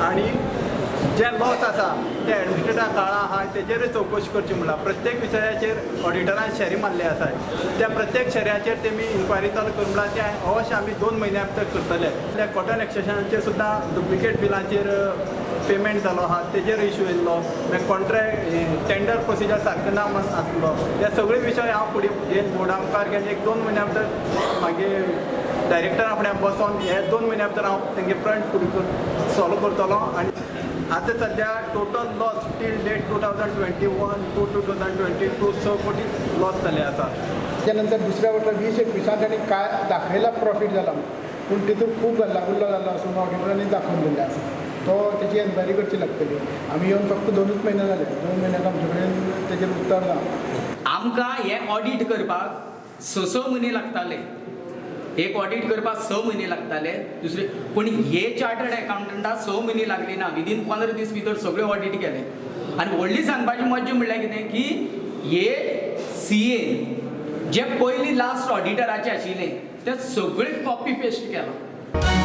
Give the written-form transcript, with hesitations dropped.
आनी जें लॉस आसा तें एडमिनिस्ट्रेटरा काळा आहा, तेजेरूय चवकशी करची म्हणला. प्रत्येक विशयाचेर ऑडिटरान शेरी मारले आसाय, त्या प्रत्येक शेऱ्याचेर तेमी इन्क्वायरी चालू करूं म्हणला. तें अवश्य आमी 2 म्हयन्या भितर करतले. त्या कॉटन एक्सटेंशनाचेर सुद्दां डुप्लिकेट बिलांचेर पेमेंट जालो आहा, तेजेर इशू येयल्लो. मागीर कॉन्ट्रॅक्ट टेंडर प्रोसिजर सारकें ना म्हण आसलो. हे सगळे विशय हांव फुडें घेवन बोर्डा मुखार घेवन एक 2 म्हयन्या भितर मागीर डायरेक्टर आपल्या बसोन हे 2 म्हयन्या भितर हांव तेंगे पॉयंट फुडें सॉल्व करतलो. आनी आतां सद्या total loss till date 2021 to 2022 6 कोटी लॉस जाल्ले आसा. त्यानंतर दुसऱ्या वर्सा 20-21 तांणी काय दाखयला प्रॉफीट जाला, पूण तितून खूब गल्लागुल्लो जाल्लो आसून ऑडिटरांनी दाखोवन दिल्लें आसा. तो तेची एन्क्वायरी करची लागतली. आमी येवन फक्त 2च म्हयने जाले. 2 म्हयन्याक आमचे कडेन तेजेर उत्तर ना. आमकां हें ऑडीट करपाक स स म्हयने लागताले. एक ऑडीट करपाक 6 म्हयने लागताले दुसरे, पूण हे चार्टर्ड अकाउंटंटाक 6 म्हयने लागले ना. विदीन 15 दीस भितर सगळे ऑडीट केले. आनी व्हडली सांगपाची मज्जा म्हणल्यार कितें की हे सीएन जे पयलीं लास्ट ऑडिटराचे आशिल्ले ते सगळे कॉपी पेस्ट केलां.